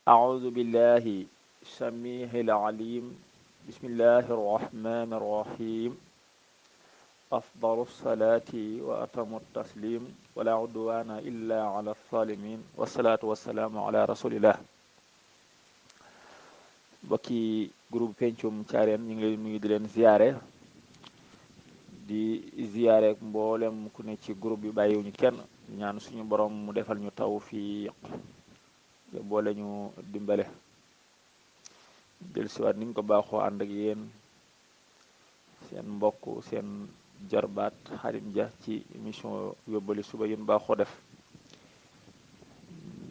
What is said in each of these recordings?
أعوذ بالله السميع العليم بسم الله الرحمن الرحيم أفضل الصلاة وأتم التسليم ولا عدوان إلا على الظالمين والصلاة والسلام على رسول الله bokki groupe Pencum Thiarène ñu ngi leen nuyu di leen ziyaare mboolem ku ne ci groupe bi bàyyiwuñu kenn ñaan suñu borom mu defal ñu tawfiq te boole ñu dimbale dellusiwaat ni ñu ko baaxoo ànd ak yéen seen mbokk seen jarbaat Xarim Dia ci émission yóbbali suba yéen baaxoo def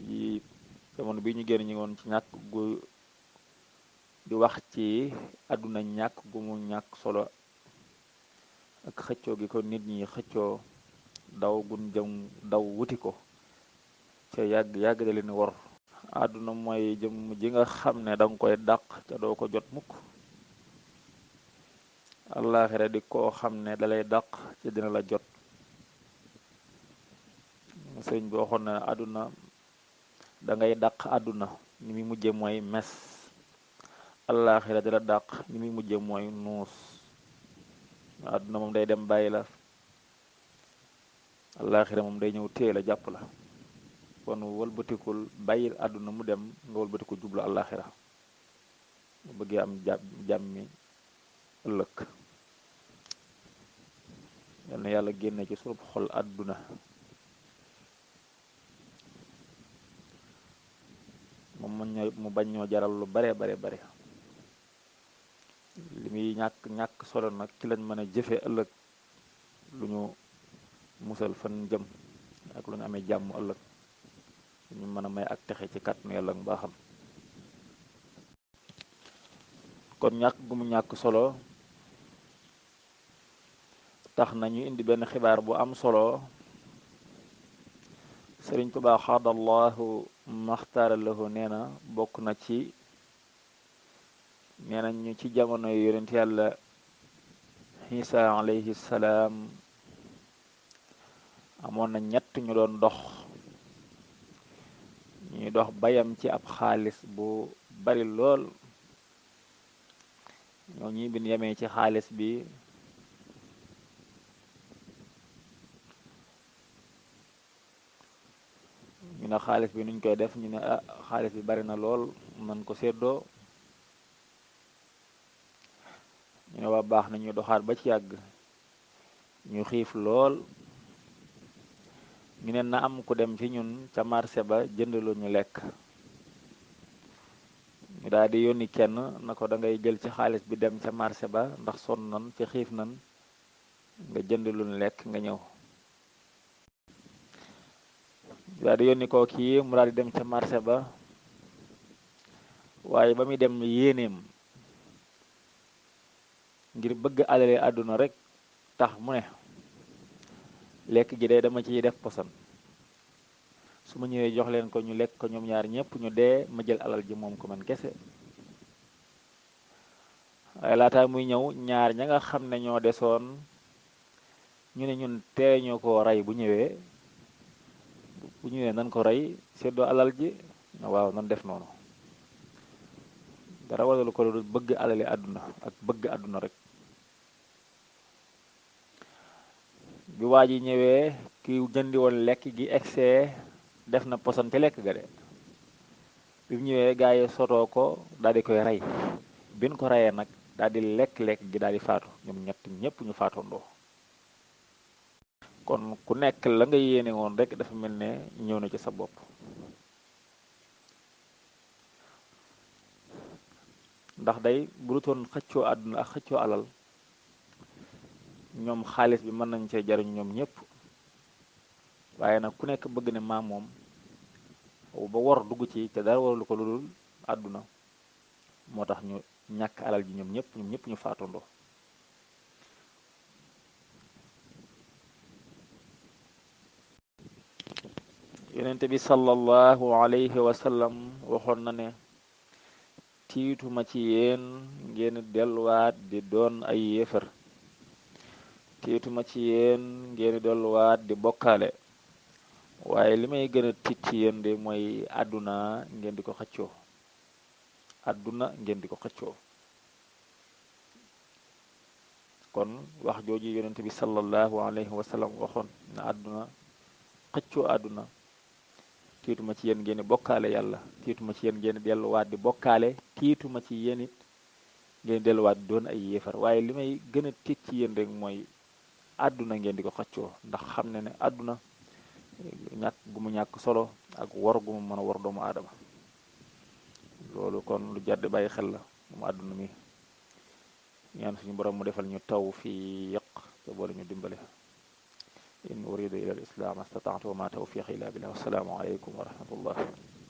yi jamono bi ñu génn ñu ngi woon ci ñàkk gu di wax ci àdduna ñàkk gu mu ñàkk solo ak xëccoo gi ko nit ñi xëccoo daw gun jëm daw wuti ko ca yàgg da leen war àdduna mooy jëm ji nga xam ne danga koy dàq ca doo ko jot mukk àllaaxira di koo xam ne dalay dàq ca dina la jot sëriñ bi waxoon na àdduna dangay dàq àdduna ni muy mujje mooy mes àllaaxira di la dàq ni muy mujje mooy nuus àdduna moom day dem bàyyi la àllaaxira moom day ñëw téye la jàpp la kon wëlbatikul bàyyil àdduna mu dem nga wëlbatiku jublu àllaaxira nga bëggee am jàmmi ëllëg yal na yàlla génne ci surub xol àdduna mu bañ ñoo jaral lu bare li muy ñàkk solo nag ci lañ mën a jëfe ëllëg lu ñu musal fan jëm ak lu ñu amee jàmm ëllëg ñu mën a may ak texe ci kàttanu yàlla ak mbaaxam kon ñàkk gu mu ñàkk solo tax nañu indi benn xibaar bu am solo Sëriñ Tuubaa xaadallahu maxtaara lahu nee na bokk na ci nee na ñu ci jamono yonent yàlla Isa alayhi salaam amoon na ñett ñu doon dox ñuy dox bayam ci ab xaalis bu bari lool ñoo ñi bin yemee ci xaalis bi ñu ne xaalis bi nuñ koy def ñu ne xaalis bi bari na lool man ko séddoo ñu ne waa baax na ñu doxaat ba ci yàgg ñu xiif lool ñu ne na am ku dem ci ñun ca marché ba jënd lu ñu lekk ñu daal di yónni kenn na ko da ngay jël ci xaalis bi dem ca marché ba ndax sonn nan ci xiif nan nga jënd lu ñu lekk nga ñëw daal di yónni koo kii mu daal di dem ca marché ba waaye ba muy dem yéeneem ngir bëgg alale àdduna rek tax mu ne lekk gi de dama ciy def posan su ma ñëwee jox leen ko ñu lekk ko ñoom ñaar ñëpp ñu dee ma jël alal ji moom ko man kese waaye laata muy ñëw ñaar ña nga xam ne ñoo desoon ñu ne ñun tee ñoo ko rey bu ñëwee nan ko rey seddoo alal ji waaw nan def noonu dara waralu ko lu bëgg alali àdduna ak bëgg àdduna rek bi waa ji ñëwee ki jëndi woon lekk gi excès def na poson te lekk ga de bi mu ñëwee gaa yi sotoo ko daal di koy rey bin ko reyee nag daal di lekk gi daal di faatu ñoom ñëpp ñu faatondoo kon ku nekk la nga yéene woon rek dafa mel ne ñëw na ci sa bopp ndax day bu dutoon xëccoo àdduna ak xëccoo alal ñoom xaalis bi mën nañ cee jariñ ñoom ñëpp waaye nag ku nekk bëgg ne maa moom ba war dugg ci te dara waralu ko lu dul àdduna moo tax ñu ñàkk alal ji ñoom ñëpp ñu faatondoo yonente bi sallallahu alayhi wa sallam waxoon na ne tiituma ci yéen ngeen delluwaat di doon ay yéefar tiituma ci yéen ngeen delluwaat di bokkaale waaye li may gën a tiit ci yéen de mooy àdduna ngeen di ko xëccoo àdduna ngeen di ko xëccoo. kon wax jooju yonent bi sallallahu alayhi wa sallam waxoon na àdduna xëccoo àdduna tiituma ci yéen ngeen di bokkaale yàlla, tiituma ci yéen ngeen di delluwaat di bokkaale, tiituma ci yéen it ngeen delluwaat doon ay yéefar, waaye li may gën a tiit ci yéen rek mooy àdduna ngeen di ko xëccoo, ndax xam ne àdduna ñàkk gu mu ñàkk solo ak wor gu mu mën a wor doomu aadama. loolu kon lu jar di bàyyi xel la moom àdduna mi. ñaan suñu borom mu defal ñu tawfiq te boole ñu dimbale. in uridu ila al islam astata'tu wa ma tawfiqi illa billah. wassalaamu aleykum wa rahmatullah.